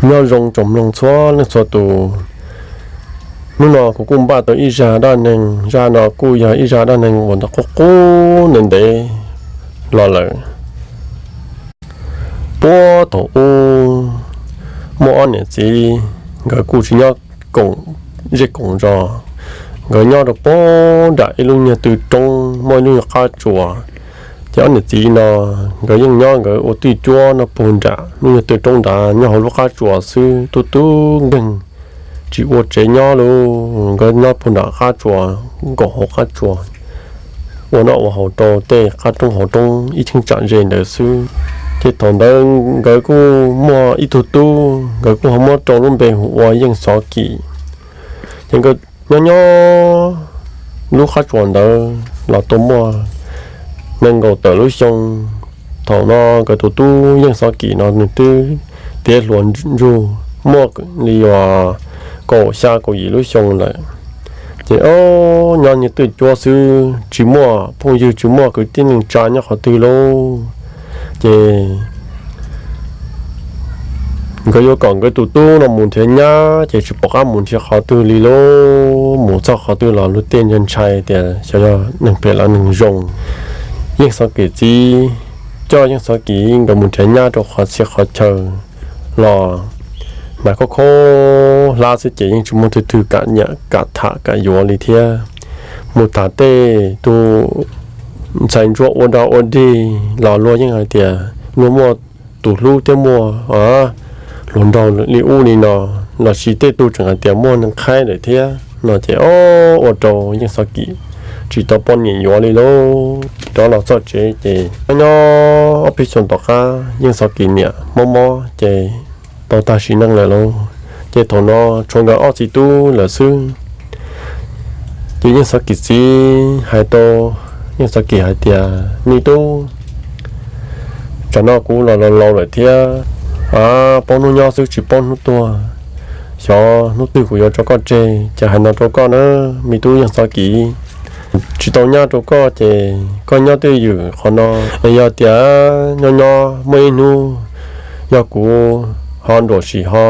Nyob zoo tsoom mloog txhua leej txhua tus. Hnub no kuv kuj npaj tau ib zaj dab neeg, zaj no kuj yog ib zaj dab neeg uas ntawm qub qub ntev ntev los lawm. Puag thaum ub, muaj ob niam txiv, nkawd kuj tsis nyob koom zej koom zos, nkawd nyob rau puag nram ib lub nyuag twj roob muaj ib lub nyuag qab tsuas. Ces ob niam txiv no, nkawd yeej nyob nkawd ua twj cuab nyob puag nram lub nyuag twj roob nrad, nyob hauv lub qab tsuas xwb, tub tub nkeeg, tsis ua tsev nyob li. Nkawd nyob puag nram qab tsuas, nkaum hauv qab tsuas, ua noj ua haus rau tej qab roob hauv roob ib cheeb tsam ze ntawd xwb. Ces thaum ntawd nkawd kuj muaj ib tug tub, nkawd kuj ho muab rau lub npe hu ua Yeej Xov Kim. Ces nkawd nyob nyob lub qab tsuas ntawd los tau muaj nees nkaum tawm lub xyoo. Thaum no nkawd tus tub Yeej Xov Kim no nws twb tiav hluas ntsug, muaj li uas kaum xya kaum yim lub xyoo lawm. Ces ob nyob nyuag twj cuab xwb, tsis muaj phooj ywg, tsis muaj kwv tij neej tsa nyob qhov twg lauj. Ces nkawd yuav kom nkawd tus tub no mus nrhiav nyab ces tsis pom qab mus nrhiav qhov twg li lauj. Mus txog qhov twg los luag tej ntshai ntshai tias xyov yog neeg phem los neeg zoo. Yeej Xov Kim txiv coj Yeej Xov Kim nkawd mus nrhiav nyab rau qhov txhia qhov chaw los mas khob khob hlab xwb ces yeej tsis muaj tug twg kam nyiam kam tham kam yuav li thiab. Mus tham tej tus ntxhais ntsuag ua dog ua dig los luag yeej hais tias luag muaj tus hlub thiab muaj hluas nraug li ub li no, los sis tej tug tseem hais tias muaj neeg qhaib lawm thiab no ces ob ua rau Yeej Xov Kim tsis tau poj niam yuav li lauj. Rov los txog tsev ces nyob nyob ob peb xyoos tom qab Yeej Xov Kim niam mob mob ces tau tag sim neej lawm lauj. Ces thaum no tshuav nkawd ob txiv tub lawm xwb. Ces Yeej Xov Kim txiv hais tau Yeej Xov Kim hais tias, Me tub, tsam no kuv los laus laus lawm thiab, paub hnub nyob xwb tsis paub hnub tuag. Xyov hnub twg kuv yuav tso koj tseg, ces hais no rau koj na, me tub Yeej Xov Kim. Tsis tau nyab rau koj ces koj nyob twj ywm qhov no, es yog tias nyob nyob muaj ib hnub yog kuv ho nruam sim ho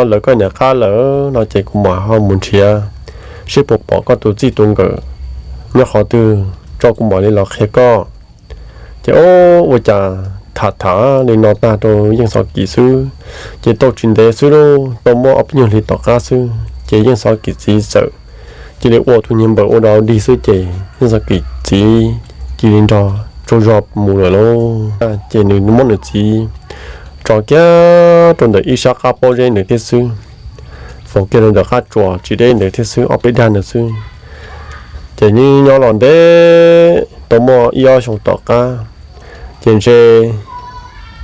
lawv koj niam qab lawm no ces kuv mam ho mus nrhiav seb puas pom koj tus txij tus nkawm nyob qhov twg, tso kuv mam li los qhia koj. Ces ua cas tham tham li no tag rau Yeej Xov Kim xwb, ces tau tsis ntev xwb lauj, tau muaj ob peb nyuag hli tom qab xwb ces Yeej Xov Kim txiv txawm cia li ua tus niag npawm ua dog dig xwb ces Yeej Xov Kim txiv cia li nrog tsaug zog mus lawm lauj. Ces nws muab nws txiv tso kiag rau ntawm ib sab qab pob zeb ntawd thiab xwb, faus kiag rau ntawm qab tsuas tsis deb ntawd thiab xwb, ob peb dag ntawd xwb. Ces nyob nyob los ntev tau muaj ib ob xyoo tom qab, ces ntshe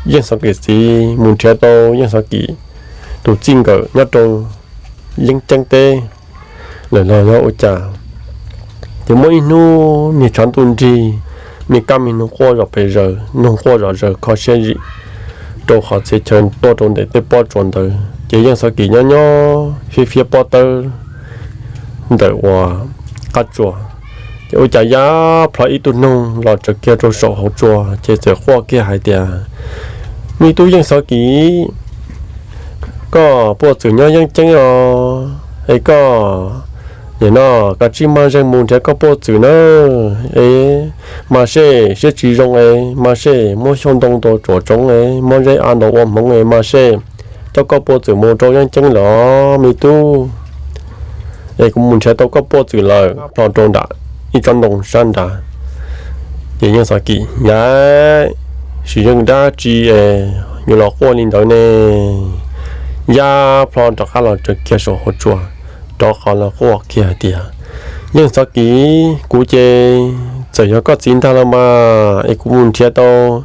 Yeej Xov Kim txiv mus nrhiav tau Yeej Xov Kim tus txij nkawm nyob rau Yeeb Ceeb teb lawm los yog ua cas. Ces muaj ib hnub niag tshav ntuj nrig, me kab me noog quaj zom pes zaws, noog quaj zom zaws kho siab zim rau qhov txhia chaw tuaj rau ntawm tej pob tsuas ntawd ces Yeej Xov Kim nyob nyob fiab fiab pob tawb ntawm uas qab tsuas, ces ua cas ya plho ib tug noog los tsaws kiag rau saum hauv tsuas ces txawm quaj kiag hais tias, Me tub Yeej Xov Kim, koj puaj txwm nyob Yeeb Ceeb os, es koj nim no kav tsij maj zeeg mus nrhiav koj puaj txwm na. Es mas seb siab tsis zoo es mas seb muab xyoob ntoo ntau tsuam tsoov es mob zeb a ntaus ua hmoov es mas seb coj koj puaj txwm mus rau Yeeb Ceeb los me tub. Es kuv mus nrhiav tau koj puaj txwm lawm, plho rau nram ib tsob ntoo sab nrad. Ces Yeej Xov Kim ya, tsis yeej dab tsi es yuav los quaj li ntawd ne. Ya plho rov qab los tsaws kiag saum hauv tsuas, rov qhov los quaj kiag hais tias, Yeej Xov Kim, kuv ces txawm yog koj txiv ntag los mas es kuv mus nrhiav tau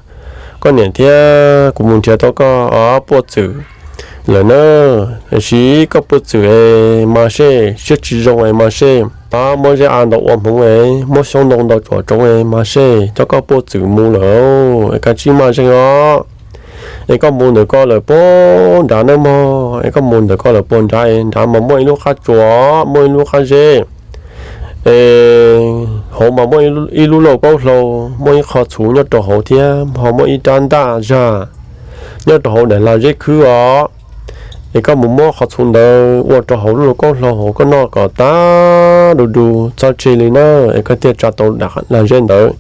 koj niam thiab kuv mus nrhiav tau koj puaj txwm lawm na. Tiam sis koj puaj txwm es mas seb siab tsis zoo es mas seb, a, mob zeb a ntaus ua hmoov es muab xyoob ntoo ntau tsuam tsoov es mas seb coj koj puaj txwm mus lawm es kav tsij maj zeeg os. Es koj mus ntawm ko lawm puag nrad nawb mog, es koj mus ntawm ko lawm puag nrad es nrad mas muaj ib lub qab tsuas, muaj ib lub qab zeb es hauv mas muaj ib lub lauj kaub hlau, muaj ib qho txhuv nyob rau hauv thiab ho muaj ib rab ntaj zag nyob rau hauv daim lag zeb khwb os. es koj mus muab qhov txhuv ntawd ua rau hauv lub lauj kaub hlau hauv koj noj kom tag du du txhob tseg li na, es koj thiaj tsa tau daim lag zeb ntawd,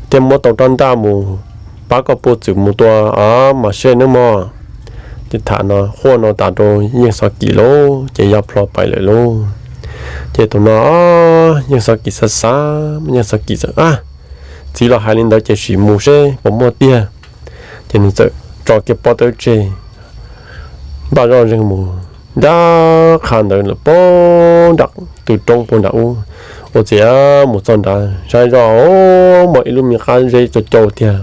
thiaj muab tau rab ntaj mus pab koj puag txwm mus tua mas seb nawb mog. Ces tham no quaj no tas rau Yeej Xov Kim lauj ces ya plho pais lawm lauj. Ces thaum no Yeej Xov Kim xav xav, Yeej Xov Kim txawm, a, txiv los hais li ntawd ces sim mus seb puas muaj tiag. Ces nws txawm tso kiag pob tawb tseg, npaj zoj zeeg mus nram qha ntawd lawm puag nram tw roob puag nram ub. Ua ciav mus txog nrad saib zoj, muaj ib lub me qab zeb cau cau tiag,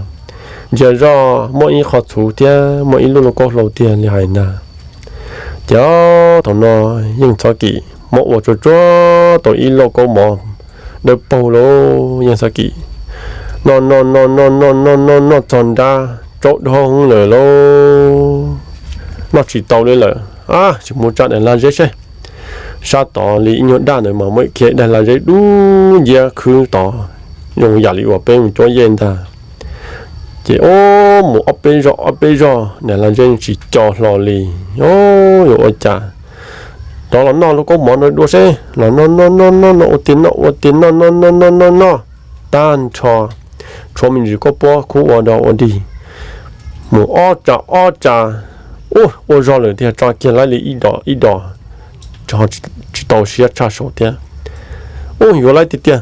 ntsia zoj muaj ib qho txhuv thiab muaj ib lub lauj kaub hlau tiag li hais ntag. Ces thaum no Yeej Xov Kim muab ua tsuag tsuag tau ib lauj kaub mov dawb paug lauj. Yeej Xov Kim noj noj noj noj noj noj noj noj txog nrab tsaub dhau lawm lauj, noj tsis tau li lawm, a, tsis mus tsa daim lag zeb seb. Sab tod li ib nyuag daj ntawd mas muaj ib khiav daim lag zeb dub nciab khwb tod, zoo yam li uas peb mus cuab yej ntag. Ces ub mus ob peb zog ob peb zog daim lag zeb tsis co hlo li. Yuav ua cas, rov los noj lauj kaub mov no dua seb. Los noj noj noj noj noj ua tiag noj ua tiag noj noj noj noj noj noj tag nrho, tshuav me ntsis koj puab khub ua dog ua dig, mus ob tsa ob tsa, ub, ua zog lawm tiag, tso kiag laib li ib dos ib dos, tsis tau siab tshaj saud thiab. Ub, yuav laib tiag tiag,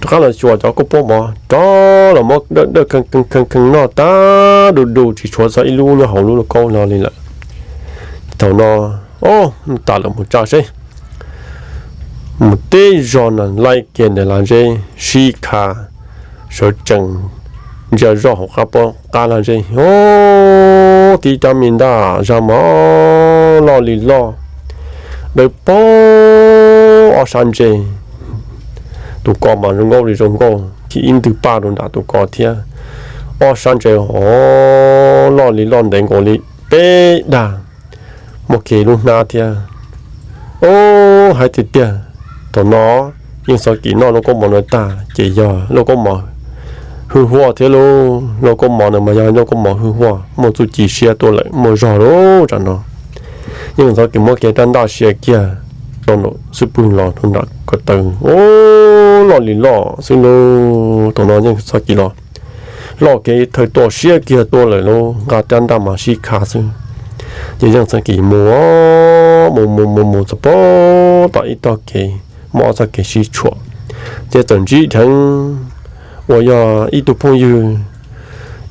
rov qab los xyuas cov koj puab mov, rov los muab dawj dawj kheej kheej kheej noj tag du du tsis tshuav txog ib lub nyob hauv lub lauj kaub hlau li lawm. Thaum no, o, tas lawm mus tsa seb. Mus teb zog no laib kiag daim lag zeb sib kha, sawv tsees ntsia zoj hauv qab puab qab lag zeb, o, tib rab me ntaj zag mas loj li loj, dawb paug ob sab ntse. Tus ko mas zoo nkauj li zoo nkauj, chim ib ntwg paj rau nram tus ko thiab. Ob sab ntse o, loj li loj ntev nkaus li peb dag, muaj kiag lub hnab thiab. O, hais tiag tiag, thaum no Yeej Xov Kim noj lauj kaub mov no tag ces yog lauj kaub mov hwj huaj thiab lauj. Lauj kaub mov no mas yog lauj kaub mov hwj huaj muaj txuj ci siab tuaj lawm muaj zog lauj. Tsam no Yeej Xov Kim muab kiag rab ntaj sia kiag rau nram xub pwg los rau nram ko taw, o, loj li loj xwb lauj. Thaum no Yeej Xov Kim los loj kiag thawj tuaj siab kiag tuaj lawm lauj, nqa rab ntaj mas sib kha xwb. Ces Yeej Xov Kim mus mus mus mus mus txog puag tom ib tog kev, muaj ob txoj kev sib tshuam, ces txawm ntsib dheev uas yog ib tug phooj ywg,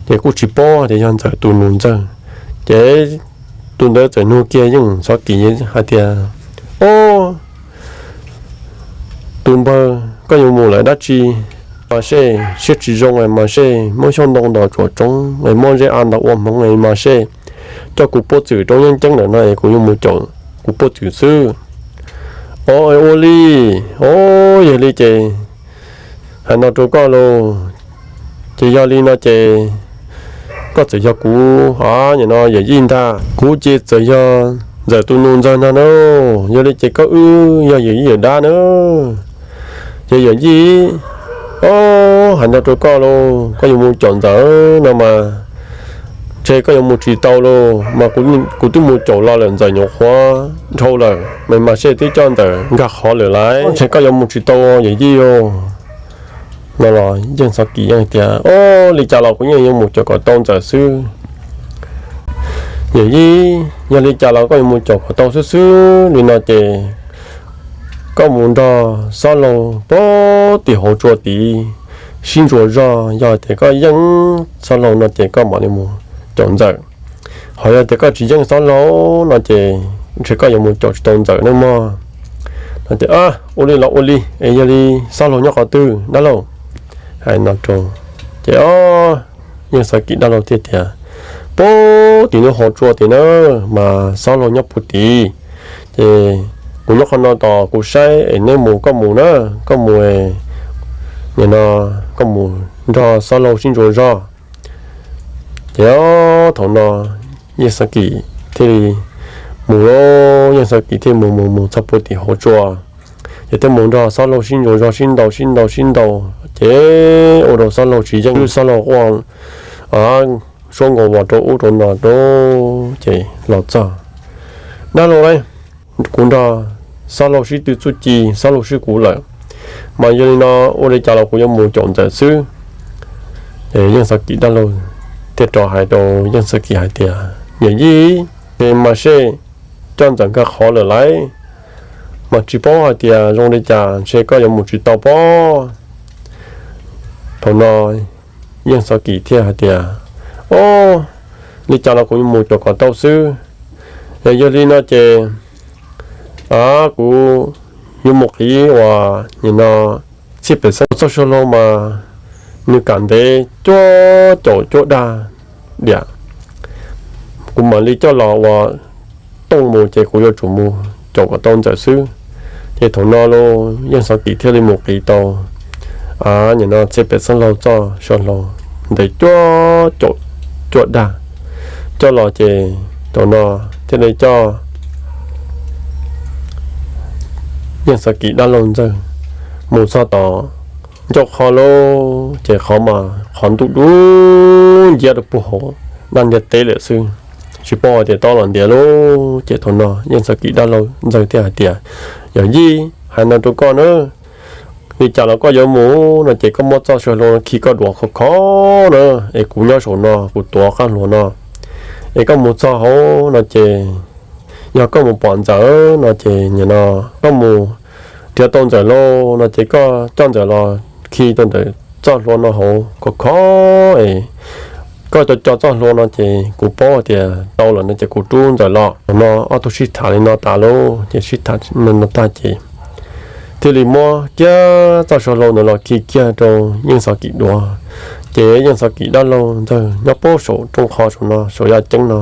ces kuj tsis paub tias yog Ntxawm tus nus ntxawg. Ces tus ntawd txawm nug kiag Yeej Xov Kim hais tias, o, tus npawg, koj yuav mus lawm dab tsi? Mas sej, siab tsis zoo es mas sej, muab xyoob ntoo ntaus tsuam tsoob es muab zeb av ntaus ua hmoov es mas sej, coj kuv puab txwm rau yeeb ceeb ntawm no es kuv yuav mus caum kuv puab txwm xwb. O, ua li, o, yog li ces hais no rau koj lauj, ces yog li no ces koj txawm yog kuv, a, nim no yawm yij ntag, kuv ces txawm yog Ntxawm tus nus ntxawg ntag na. Yog li ces koj wb yog yawm yij yawm dab na. Ces yawm yij, o, hais no rau koj lauj, koj yuav mus caum Ntxawm no mas ntshe koj yuav mus tsis tau lauj, mas kuv twb mus caum los lawm Ntxawm nyuam qhuav dhau lawm, mas mas sej twb coj Ntxawm nkag qhov lawm lauj, ntshe koj yuav mus tsis tau yawm yij. No los Yeej Xov Kim yeej tias, o, li cas los kuv yeej yuav mus caum kom tau Ntxawm xwb. Yawm yij, yog li cas los koj yuav mus caum kom tau xwb xwb li no ces koj mus nrog Xob Laug puag tim hauv tsua tid sib ntsuas zog, yog tias koj yeej Xob Laug no ces koj mam li mus caum Ntxawm. Ho yog tias koj tsis yeej Xob Laug no ces ntshe koj yuav mus caum tsis tau Ntxawm nawb mog. No ces, ua li los ua li, es yog li Xob Laug nyob qhov twg dab laug? Hais no rau, ces o, Yeej Xov Kim dab laug thiaj tias, puag tim lub hauv tsua tim na, mas Xob Laug nyob puag tid. Ces kuv nyob qhov no tos kuv saib es neb mus koj mus na, koj mus, nim no koj mus nrog Xob Laug sib ntsuas zog. Ces o, thaum no Yeej Xov Kim thiaj li mus lauj, Yeej Xov Kim thiaj mus mus mus txog puag tim hauv tsua. Ces thiaj mus nrog Xob Laug sib ntsuas zog sib ntaus sib ntaus sib ntaus, ces ua rau Xob Laug tsis yeej, Xob Laug quaj suab nkaus vos rau ub rau no rau, ces los txog Dab laug lauj, kuv nrog Xob Laug sib tw txuj ci, Xob Laug swb kuv lawm, mas yog li no ua li cas los kuv yuav mus caum Ntxawm xwb. Yeej Xov Kim dab laug thiaj rov hais rau Yeej Xov Kim hais tias, Yawm yij, ces Mas Sej coj Ntxawm nkag qhov lawm lauj, mas tsis paub hais tias zoo li cas ntshe koj yuav mus tsis tau pob. Thaum no Yeej Xov Kim thiaj hais tias, Ob, li cas los kuv yuav mus caum kom tau xwb. Yog li no ces kuv yuav mus qiv uas nim no txhiaj pem xeeb txoj suab hlau mas nws kam ntev cuaj caum cuaj dag diam, kuv mam li coj los ua tooj mus ces kuv yuav tsum mus caum kom tau Ntxawm xwb. Ces thaum no los Yeej Xov Kim thiaj li mus qiv tau nim no txhiaj pem xeeb hlau txoj suab hlau ntev cuaj caum cuaj dag coj los ces thaum no thiaj li coj Yeej Xov Kim dab laug Ntxawg mus txog tom ncauj qhov lawm ces qhov mas qhov ntuj dub nciab rau puag hauv dab ntiaj teb lawm xwb, tsis paub hais tias tob los ntiav lawm. Ces thaum no Yeej Xov Kim dab laug Ntxawg thiaj hais tias, Yawm yij, hais no rau koj na, li cas los koj yuav mus no ces koj muab txoj suab hlau khi koj duav khov kho na, es kuv nyob saum no kuv tuav qab hluas no, es koj mus txog hauv no ces yog koj mus pom Ntxawm no ces nim no koj mus nrhiav tau Ntxawm lauj no ces koj coj Ntxawm los khi rau ntawm txoj hlua no hauv khov kho es koj co co txoj hlua no ces kuv paub hais tias tau lawm no ces kuv rub Ntxawm los. Thaum no ob tug sib tham li no tas lawm ces sib tham no tag ces thiaj li muab kiag txoj suab hlau ntawd los khi kiag rau Yeej Xov Kim duav. Ces Yeej Xov Kim dab laug Ntxawg nyob puag saum rooj qhov saum no saum yaj ceeb no,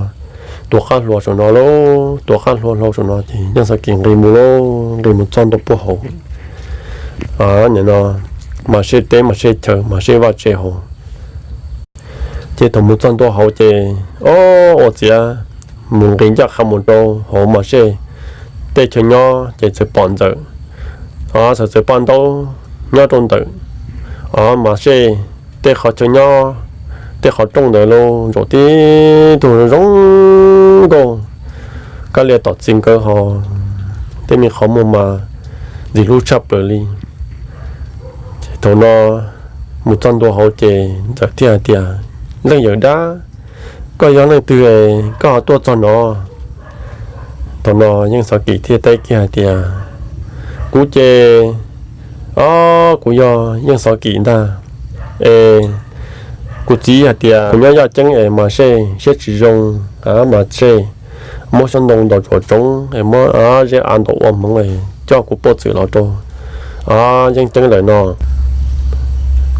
tuav qab hluas saum no lauj, tuav qab hluas hlau saum no ces Yeej Xov Kim nqis mus lauj, nqis mus txog ntua puag hauv nim no Mas Sej teb, Mas Sej chaw, Mas Sej vaj tse hauv. Ces thaum mus txog ntua hauv ces ob ua ciav mus nqis ncaj qha mus rau hauv Mas Sej tej chaw nyob ces txawm pom Ntxawm, txawm txawm paj ntaub nyob rau ntawm Mas Sej tej qhov chaw nyob, tej qhov rooj ntawd lauj, zaum tib tug zoo nkauj, kab lia tom txiv nkawd ho tej me qhov muag mas ntxim hlub tshaj plaws li. Thaum no mus txog ntua hauv ces Ntxawm thiaj hais tias, Leej yawm dab, koj yog leej twg, koj ho tuaj txog no? Thaum no Yeej Xov Kim thiaj teb kiag hais tias, Kuv ces, o, kuv yog Yeej Xov Kim ntag. Es kuv txiv hais tias kuv nyob yaj ceeb es Mas Sej siab tsis zoo, Mas Sej muab xyoob ntoo ntaus tsuam tsoov es muab zeb av ntaus ua hmoov es coj kuv puj txwm los rau yeeb ceeb lawm no.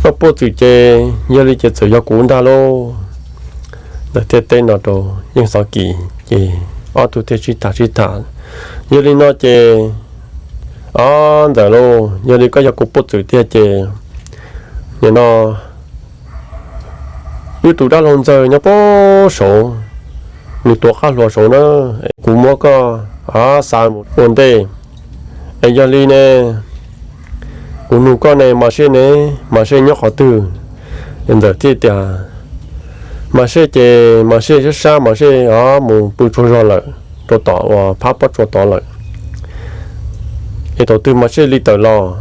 Koj puj txwm ces yog li ces txawm yog kuv ntag lauj. Ntxawm thiaj teb no rau Yeej Xov Kim ces ob tug thiaj sib tham sib tham, Yog li no ces, o, Ntxawm lauj, yog li koj yog kuv puj txwm tiag ces nim no wb tus dab laug Ntxawg nyob puag saud, nws tuav qab hluas saud na, kuv muab koj xa mus ua ntej. Es yog li ne, kuv nug koj ne, Mas Sej ne, Mas Sej nyob qhov twg? Ntxawm thiaj tias, Mas Sej ces Mas Sej sab sab, Mas Sej mus pw tsaug zog lawm rau tom uas phab pob tsuas tod lawm. Es thaum twg Mas Sej li tawm los?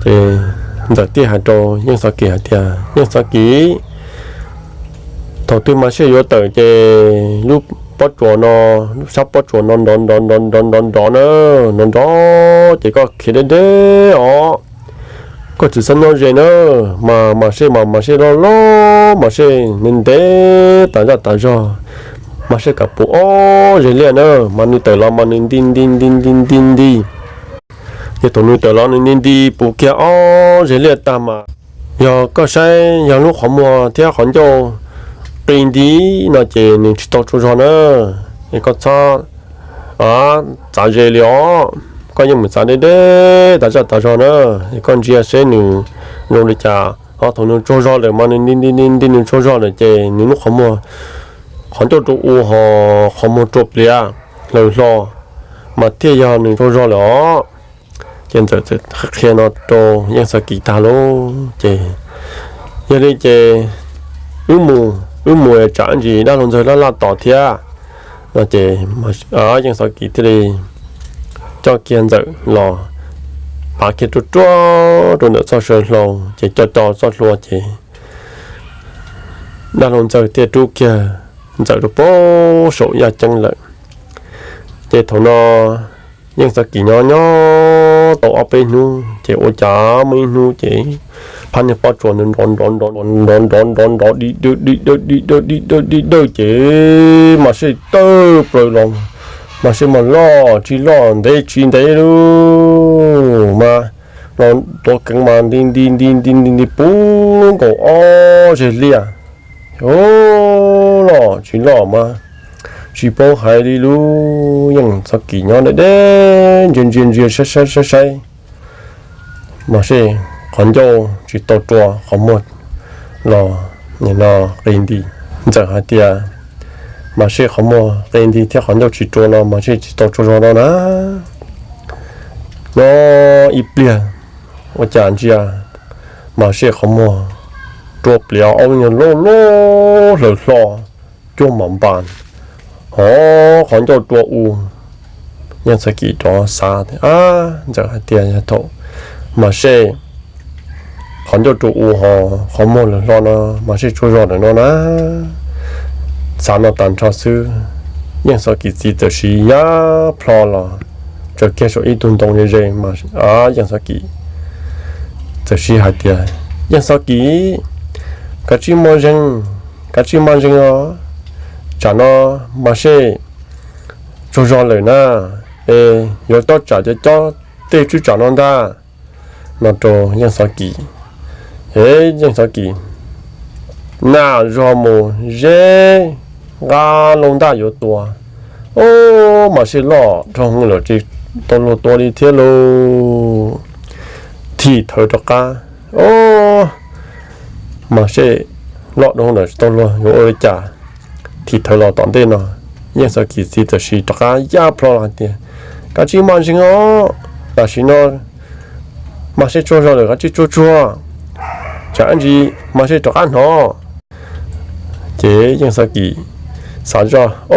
Ces Ntxawm thiaj hais rau Yeej Xov Kim hais tias, Yeej Xov Kim, thaum twg Mas Sej yuav tawm ces lub pob tsuas no, lub sab pob tsuas no nrov nrov nrov nrov nrov nrov na, nrov nrov ces koj khiav deb deb os. Koj tsis txhob nyob ze na, mas Mas Sej mas Mas Sej loj loj, Mas Sej ntev ntev tas zaj tas zog, Mas Sej kam puv ob zeg liaj na, mas nws tawm los mas nws nti nti nti nti nti nti. Ces thaum nws tawm los nws nti nti puv kiag ob zeg liaj tag mas yog koj saib yog lub qhov muag thiab qhov ncauj qi nti no ces nws tsis tau tsaug zog na. Es koj txhob txav ze li os, koj yeej mus txav deb deb tas zaj tas zog na. Es koj ntsia seb nws zoo li cas, ho thaum nws tsaug zog lawm mas nws nti nti nti nti nws tsaug zog lawm ces nws lub qhov muag, qhov ncauj rua ua ho qhov muag rua pliav hlaws hlo mas thiaj yog nws tsaug zog lawm os. Ces Ntxawm txawm qhia no rau Yeej Xov Kim tag lauj. Ces yog li ces wb mus, wb mus tsam ntsis dab laug Ntxawg laj laj tos thiab. No ces Yeej Xov Kis thiaj li coj kiag Ntxawm los pav kiag ruaj ruaj rau ntawm txoj saw hlau ces coj coj txoj hlua ces dab laug Ntxawg thiaj rub kiag Ntxawm rau pem saum yaj ceeb lawm. Ces thaum no Yeej Xov Kis nyob nyob tau ob peb hnub ces ua cas muaj ib hnub ces phab niag pob tsuas nrov nrov nrov nrov nrov nrov nrov nrov di dawj di dawj di dawj di dawj di dawj ces mas seb tawg plaws los, mas seb mas loj tsis loj ntev tsis ntev lub mas los tuav keev mas nti nti nti nti nti nti puv nkaus ob zeg liaj. Loj tsis loj mas tsis paub hais li lub. Yeej Xov Kis nyob deb deb ntsia ntsia ntsia saib saib saib saib, mas seb qhov ncauj tsis tau rua qhov muag los nim no qi nti. Ntxawm hais tias mas seb qhov muag qi nti thiab qhov ncauj tsis rua no mas seb tsis tau tsaug zog no na. Nyob ib pliag ua cas ntsia mas seb qhov muag rua pliav ob lub nyuag loj loj hlaws hlo cuag mam npas, hov qhov ncauj rua u. Yeej Xov Kis rov xav tias, ab, Ntxawm hais tias yog thaum mas seb qhov ncauj rua u hov qhov muag hlaws hlo no mas seb tsaug zog lawm no na. Xav no tas nrho xwb, Yeej Xov Kis txiv txawm siv ya plho los tsaws kiag saum ib tug ntoo ze ze mas Yeej Xov Kis txawm siv hais tias, Yeej Xov Kis, kav tsij muaj zeeg, kav tsij muaj zeeg os. Tsam no mas seb tsaug zog lawm na, es yuav cob tsam cov cob tej tswb tsam no ntag. No rau Yeej Xov Kis, es Yeej Xov Kis nam zog mus zeb nqa loo ntaj yuav tua, o, mas seb loj dhau hwv lawm tsis tau luag tua li thiab lauj. Thim thawv rov qab, o, mas seb loj dhau hwv lawm tsis tau luag yuav ua li cas. Thim thawv los tom ntej no, Yeej Xov Kis txiv txawm siv rov qab ya plho los hais tias, kav tsij muaj zeeg os, tam sim no mas seb tsaug zog lawm kav tsij tsuag tsuag, tsam ib ntsis mas seb rov qab hnov. Ces Yeej Xov Kis xav zoj, o,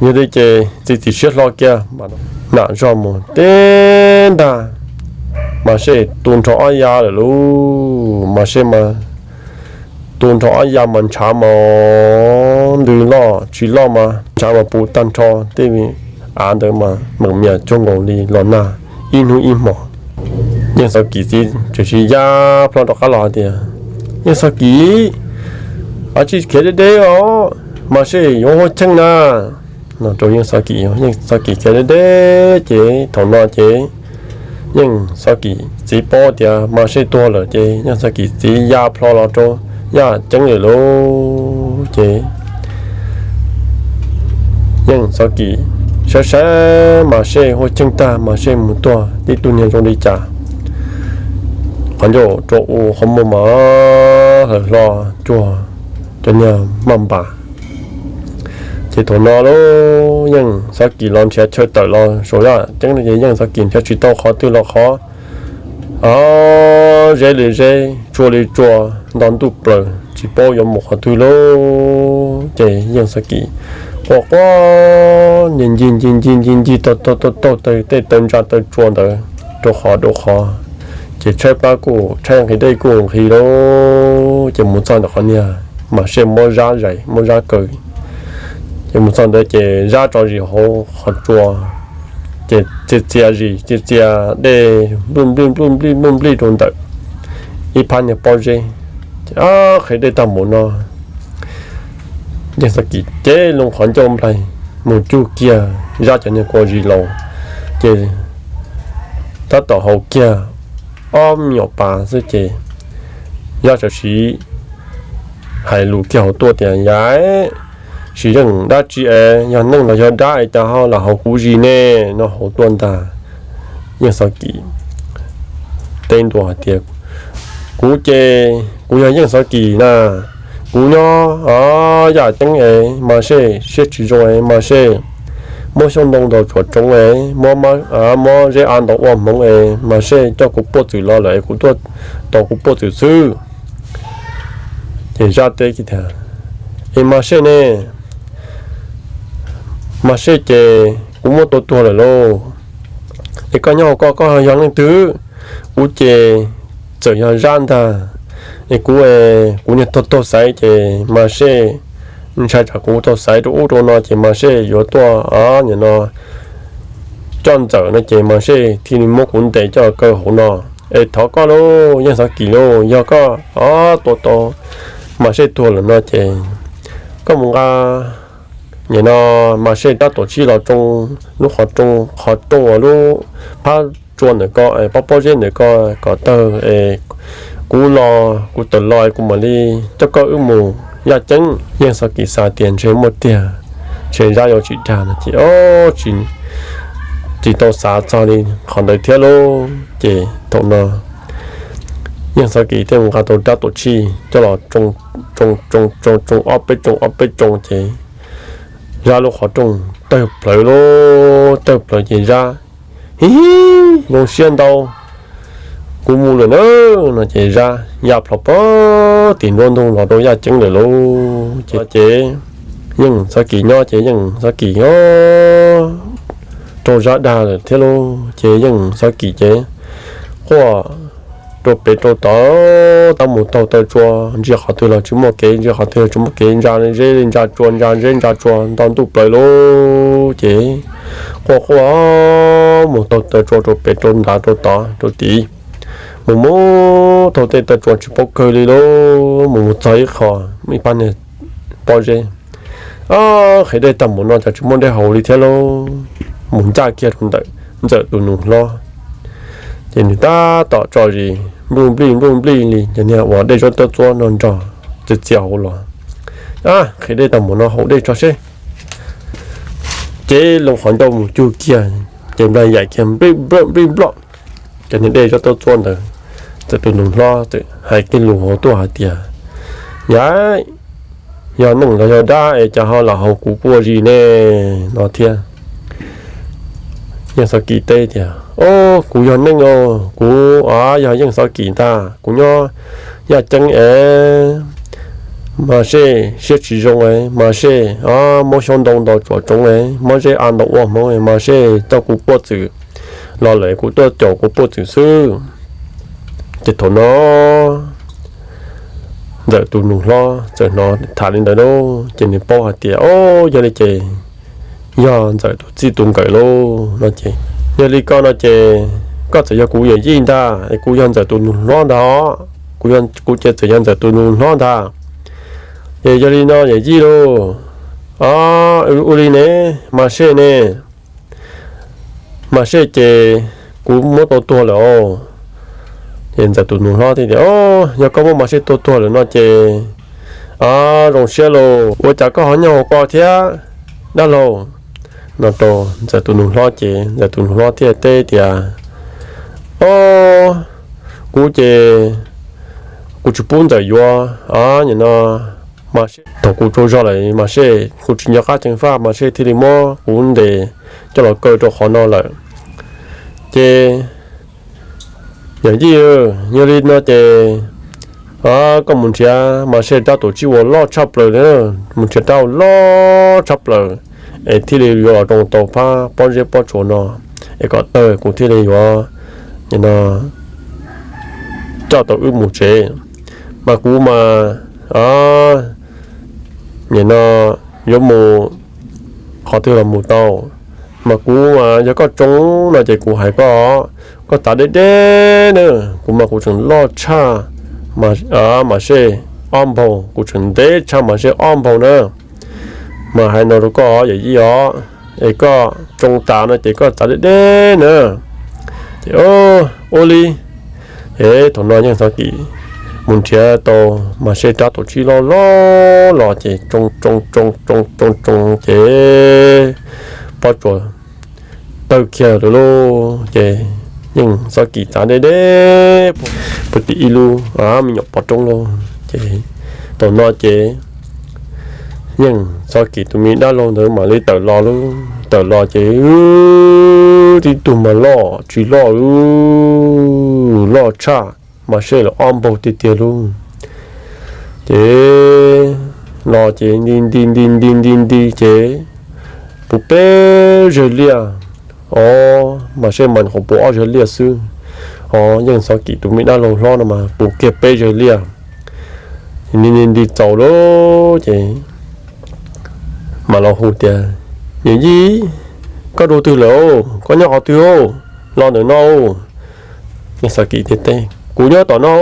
yog li ces txiav txim siab hlo kiag, nam zog mus teb ntag, mas seb tu nrho ob ya lawm lauj. Mas seb mas tu nrho ob ya mas ntshav mas ntws loj tsis loj mas ntshav mas puv tag nrho tej av ntawd mas meem mias cuag nkaus li los nag ib hnub ib hmos. Yeej Xov Kis txiv txawm siv ya plho rov qab los hais tias, Yeej Xov Kis, kav tsij khiav deb deb os, mas seb yuav huaj cheej na. No rau Yeej Xov Kis, Yeej Xov Kis khiav deb deb ces thaum no ces Yeej Xov Kis txiv paub tias mas seb tuag lawm ces Yeej Xov Kis txiv ya plho los rau yaj ceeb lawm lauj. Ces Yeej Xov Kis saib saib mas seb huaj cheej tag mas seb mus tuag tib tug niag zoo li cas. Qhov ncauj rua u qhov muag mas hlaws hlo cuag cov niag maj npas. Ces thaum no lauj Yeej Xov Kis los nrhiav chaw tawm los saum yaj ceeb no ces Yeej Xov Kis nrhiav tsis tau qhov twg los qhov, zeb li zeb tsua li tsua, nto ntuj plaws tsis paub yuav mus qhov twg lauj. Ces Yeej Xov Kis quaj quaj ncig ncig ncig ncig ncig ncig taug taug taug taug taw tej taw ntsa taw tsua ntawd rau qhov rau qhov, ces tshaib plab kuj tshaib nqhis dej kuj nqhis lauj. Ces mus txog ntawm qhov niag mas seb muab zab zais muab zab kaw, ces mus txog ntawd ces zab tso zis hauv qhov tsua, ces txia txia zis txia txia dej nplij nplij nplij nplij nplij nplij rau ntawm ib phab niag pob zeb. Ces qhia dej tag npaum no, Yeej Xov Kis cev loo qhov ncauj nplaig mus cug kiag zab cov niag kua zis laus, ces tab tom haus kiag ob me nyuam pas xwb ces zab txawm siv hais lus kiag hauv tuaj tias, Yam, sim zeej dab tsi es yog neeg los yog dab es cas ho lam haus kuv zis ne? No hauv tuaj ntag. Yeej Xov Kis teb ntua hais tias, Kuv ces kuv yog Yeej Xov Kis na, kuv nyob yaj ceeb es mas seb siab tsis zoo es mas seb muab xyoob ntoo ntaus tsuam tsoov es muab zeb av ntaus ua hmoov es mas seb coj kuv puaj txwm los lawm es kuv tuaj tos kuv puaj txwm xwb. Ces zab teb tias, Es mas seb ne, Mas Sej ces kuv muab tua tuag lawm lauj. Es koj nyob hauv koj, koj yog leej twg? Kuv ces txawm yog Zab ntag. Es kuv, kuv niag taug taug xaiv ces Mas Sej ntshai tsam kuv taug xaiv rau ub rau no ces Mas Sej yuav tuaj, o, nim no coj Ntxawm no ces Mas Sej thiaj li muab kuv ntes coj los kaw hauv no. Es thov koj lauj Yeej Xov Kim lauj, yog koj, o, tua tau Mas Sej tuag lawm no ces koj mus nqa nim no Mas Sej rab tuam tshij los tsoo lub qhov, qhov rooj, lub phab tsua ntawm ko, pob pob zeb ntawm ko kom tawg es kuv los, kuv tawm los kuv mam li coj koj wb mus yaj ceeb. Yeej Xov Kim xav tias ntshe muaj tiag, ntshe Zab yuav tsis dag no ces, o, tsis tau xav txog li qhov ntawd thiab lauj. Ces thaum no Yeej Xov Kim thiaj nqa tau rab tuam tshij coj los tsoo, tsoo tsoo tsoo ob peb tsoo ob peb tsoo ces Zab lub qhov rooj tawg plawv lauj, tawg plawv ces Zab, hi hi, zoo siab ntau, kuv mus lawm na no ces Zab ya plho pag tim nruab ntug los rau yaj ceeb lawm lauj. Ces, ces Yeej Xov Kim nyob ces Yeej Xov Kim nyob raug Zab dag lawm thiab lauj. Ces Yeej Xov Kim ces quaj rau pem rau tod, tab mus taug taw tsua, ntsia qhov twg los tsis muaj kev, ntsia qhov twg los tsis muaj kev, ntsa zeb ntsa tsua, ntsa zeb ntsa tsua nto ntuj plaws lauj. Ces quaj quaj mus taug taw tsua rau pem rau nrad rau tod rau tid, mus mus taug tej taw tsua tsis paub kawg li lauj, mus mus txog ib qho, ib pab niag pob zeb, o, qhib dej tag mus no cas tsis muaj dej haus li thiab lauj. Mus ncaj kiag rau ntawm Ntxawm tus nus hlob, ces nws tab tom tso zis npluj nplij npluj nplij li cov niag uas dej zaub tsuab tsuab no nrog txias txias hauv los. A, qhib dej tag mus no haus dej tso seb. Ces loo qhov ncauj mus cug kiag, ces nplaig yaim kiag nplij nploj nplij nploj cov niag dej zaub tsuab tsuab ntawd. Ntxawm tus nus hlob txawm hais kiag lus hauv tuaj hais tias, Yam, yog neeg los yog dab es cas ho lam haus kuv puab zis ne? No thiab. Yeej Xov Kim teb tias, O, kuv yog neeg os, kuv, o, yog Yeej Xov Kim ntag, kuv nyob yaj ceeb es Mas Sej siab tsis zoo es Mas Sej, o, muab xyoob ntoo ntaus tsuam tsoov es muab zeb a ntaus ua hmoov es Mas Sej coj kuv puab txwm los lawm, kuv tuaj caum kuv puab txwm xwb. Ces thaum no Ntxawm tus nus hlob txawm hnov tham li ntawd lauj, ces nws paub hais tias, O, yog li ces yog Ntxawm tus txij tus nkawm lauj no ces, Yog li koj no ces koj txawm yog kuv yawm yij ntag es kuv yog Ntxawm tus nus hlob ntag os. Kuv, kuv ces txawm yog Ntxawm tus nus hlob ntag. Es yog li no yawm yij lauj, o, ua li ne, Mas Sej ne, Mas Sej ces kuv muab tua tuag lawm os. Ces Ntxawm tus nus hlob thiaj tias, O, yog koj muab Mas Sej tua tuag lawm no ces, a, zoo siab lauj, ua cas koj ho nyob hauv ko thiab dab laug? No rau Ntxawm tus nus hlob ces Ntxawm tus nus hlob thiaj teb tias, O, kuv ces kuv tsis pub Ntxawm yuav, a, nim no Mas Sej, thaum kuv tsaug zog lawm Mas Sej, kuv tsis nco qab ceev faj Mas Sej thiaj li muab kuv ntes coj los kaw rau qhov no lawm. Ces yawm yij, yog li no ces, a, koj mus nrhiav Mas Sej rab tuam tshij uas loj tshaj plaws, mus nrhiav rab uas loj tshaj plaws es thiaj li yuav los rau tau phab pob zeb pob tsuas no es kom tawg, kuv thiaj li yuav coj tau wb mus tsev. Mas kuv mas, a, nim no yuav mus qhov twg los mus tau. Mas kuv mas yog koj tsoo no ces kuv hais koj, koj txav deb deb na, kuv mas kuv tseem loj tshaj Mas Sej ob npaug, kuv tseem ntev tshaj Mas Sej ob npaug na. Mas hais no rau koj yawm yij os, es koj tsoo tas no ces koj txav deb deb na. Ces ua li, es thaum no Yeej Xov Kim mus nrhiav tau Mas Sej rab tuam tshij loj loj los ces tsoo tsoo tsoo tsoo tsoo tsoo ces pob tsuas tawg kiag lawm lauj. Ces Yeej Xov Kim txav deb deb puag tim ib lub me nyuam pov roob lauj. Ces thaum no ces Yeej Xov Kim tus me dab laug ntawd mam li tawm los lauj. Tawm los ces tib tug mas loj tsis loj, loj tshaj Mas Sej lawm ob npaug tiag tiag lauj. Ces los ces nti nti nti nti nti nti ces puv peb zawg liaj. Os, mas seb mas nyuam qhuav puv ob zawg liaj xwb. Os, Yeej Xov Kim tus me dab laug hlob no mas puv kiag peb zawg liaj. Ni ni nti txaus lawm ces mam los hu tias, Yawm yij, koj dua twg lawm? Koj nyob qhov twg? Los ntawm no. Yeej Xov Kim thiaj teb, Kuv nyob tom no.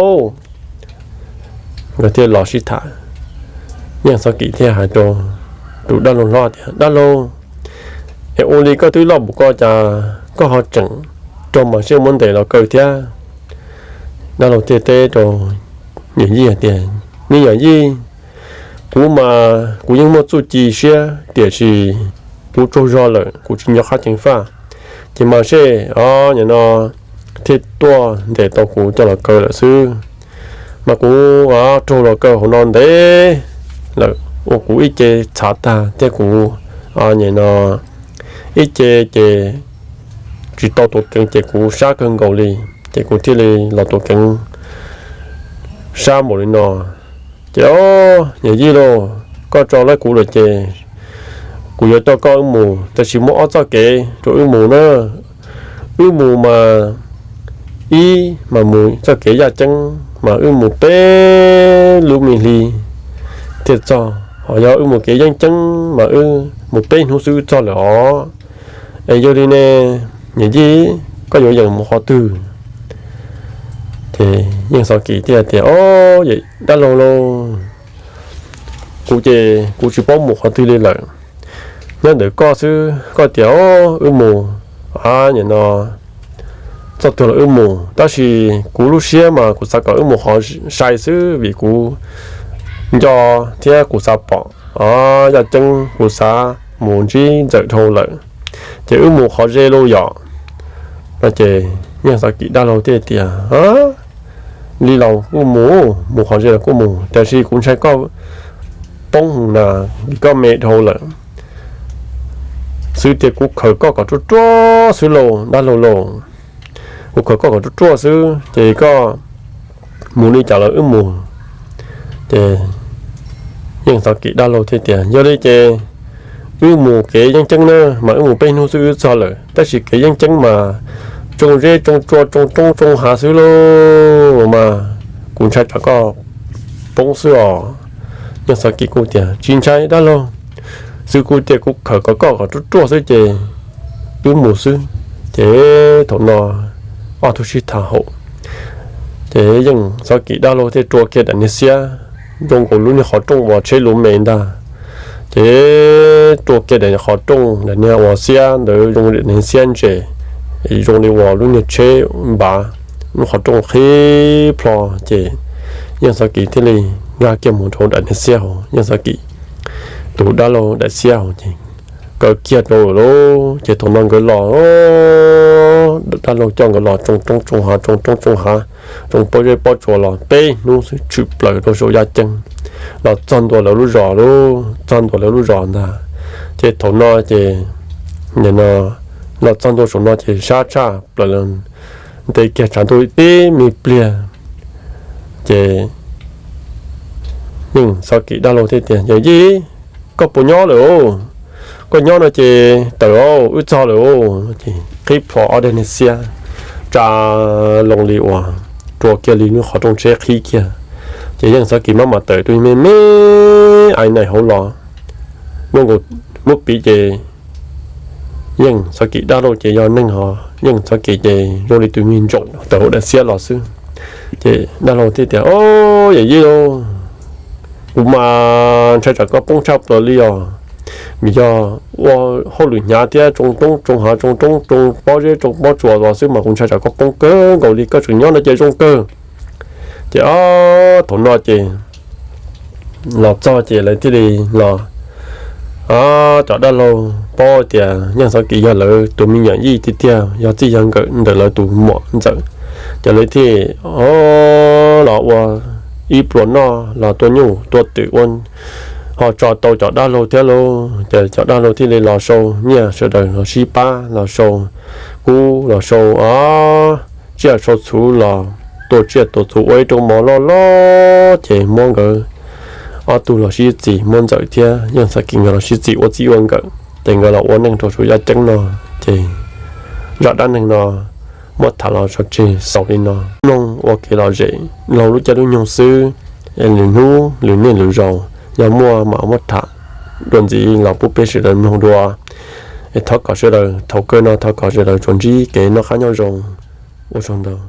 Nkawd thiaj los sib tham. Yeej Xov Kim thiaj hais rau tus dab laug hlob tias, Dab laug, es ua li koj twb loj npaum ko cas koj ho tseem raug mas seb muab ntes los kaw thiab? Dab laug thiaj teb rau yawm yij hais tias, Me yawm yij, kuv mas kuv yeej muaj txuj ci siab tiam sis kuv tsaug zog lawm, kuv tsis nco qab ceev faj. Ces mas seb, os, nim no thiaj tuaj ntes tau kuv coj los kaw lawm xwb. Mas kuv raug los kaw hauv no ntev lawm, ua kuv ib ce txhav tag thiab kuv, nim no ib ce ces tsis tau tuav keev ces kuv sab kawg nkaus li, ces kuv thiaj li los tuav keev sab npaum li no. Ces, os, yawm yij lauj, koj tso lawv kuv lawm ces kuv yuav coj koj wb mus, tab sis muaj ob txoj kev rau wb mus na. Wb mus mas, ib mas mus txoj kev yaj ceeb mas wb mus peb lub me hli thiaj txog, ho yog wb mus kev yeeb ceeb mas wb mus peb hnub xwb wb txog lawm os. Es yog li ne, yawm yij, koj yuav yeem mus qhov twg? Ces Yeej Xov Kim thiaj tias, Os, dab laug lauj, kuv ces kuv tsis paub mus qhov twg li lawm. Nyob ntawm koj xwb, koj tias, os, wb mus, a, nim no txoj twg los wb mus, tab sis kuv lub siab mas kuv xav kom wb mus qhov sai xwb vim kuv nco thiab kuv xav pom, o, yaj ceeb kuv xav mus ntsib Ntxawm dhau lawm, ces wb mus qhov ze lauj yom. No ces Yeej Xov Kim dab laug thiaj tias, Li los kuj mus, mus qhov ze los kuj mus, tiam sis kuv ntshai koj poob mus na, vim koj me dhau lawm xwb tias kuv khaws koj kom ruaj ruaj xwb lauj dab laug lauj. Kuv khaws koj kom ruaj ruaj xwb ces koj mus li cas los wb mus. Ces Yeej Xov Kim dab laug thiaj tias, Yog li ces wb mus kev yeeb ceeb na, mas wb mus peb hnub xwb wb txog lawm, tab sis kev yeeb ceeb mas tsoo zeb tsoo tsua tsoo roob tsoo hav xwb lauj, mas kuv ntshai tsam koj poob xwb os. Yeej Xov Kim kuj tias, Tsis ntshai dab laug, xwb kuv tias kuv khaws kom koj kom ruaj ruaj xwb ces wb mus xwb. Ces thaum no ob tug sib tham haum, ces Yeej Xov Kim dab laug thiaj rua kiag daim niag xiab zoo nkaus lub niag qhov rooj uas tsheb lus me ntag. Ces rua kiag daim qhov rooj, daim niag uas xiab ntawd zoo li daim niag xiab ntses, zoo li uas lub niag tsheb npav, lub qhov rooj qhib plho. Ces Yeej Xov Kim thiaj li nkag kiag mus rau daim niag xiab hauv, Yeej Xov Kim tus dab laug daim xiab hauv ces kaw kiag rau lawm lauj. Ces thaum no nkawd los, dab laug coj nkawd los tsoo roob tsoo hav, tsoo roob tsoo hav, tsoo pob zeb pob tsuas los peb hnub xwb tshwm plaws rau saum yaj ceeb, los txog ntua lawv lub zos lauj, txog ntua lawv lub zos ntag. Ces thaum no ces, nim no los txog ntua saum no ces sab tshaj plaws, ntev kiag tshav ntuj tib me pliag. Ces Yeej Xov Kim dab laug thiaj tias, Yawm yij, koj puas nyob lawm? Koj nyob no ces tawm, wb txog lawm. Ces qhib plho ob daim niag xiab tsa loo li uas rua kiag li lub qhov rooj tsheb qhib kiag. Ces Yeej Xov Kim maj mam tawm rau me me ai nai hauv los, muab nkaus, muab piv ces Yeej Xov Kim dab laug ces yog neeg ho, Yeej Xov Kim ces zoo li tus me ntsaum tawm hauv daim xiab los xwb. Ces dab laug thiaj tias, O, yawm yij lauj, kuv mas ntshai tsam koj poob tshaj plaws li os. Vim yog ua hauj lwm hnyav thiab tsoo roob tsoo hav, tsoo roob tsoo pob zeb tsoo pob tsuas los xwb mas kuv ntshai tsam koj poob kawg nkaus li, koj tseem nyob no ces zoo kawg. Ces o, thaum no ces los txog ces lawv thiaj li los, cov dab laug paub tias Yeej Xov Kim yog lawv tus me nyuam yij tiag tiag, yog txij yog nkawm ntawm lawv tus muam Ntxawm. Ces lawv thiaj, o, los ua ib pluas noj, los tua nyuj tua twm ua, ho tso tau cov dab laug thiab lauj. Ces cov dab laug thiaj li los sau nyiaj, sawv daws los sib pab los sau kub, los sau, o, tsiaj sau txhuv los tua tsiaj tua txhuv ua ib rooj mov loj loj, ces muab nkawd ob tug los sib txis, muab Ntxawm thiab Yeej Xov Kim nkawd los sib txis ua txij ua nkawm. ces nkawd los ua neej rau saum yaj ceeb no. Ces zaj dab neeg no muab tham los tso tseg xaus li no. Mloog ua kev lom zem laug lub caij lub nyoog xwb, es lwm hnub lwm niaj lwm zaus yog muaj mam muab tham dua ntxiv los pub peb sawv daws mloog dua. Es thov kom sawv daws thaum kawg no thov kom sawv daws tsuas ntsib kev noj qab nyob zoo. Ua tsaug ntau.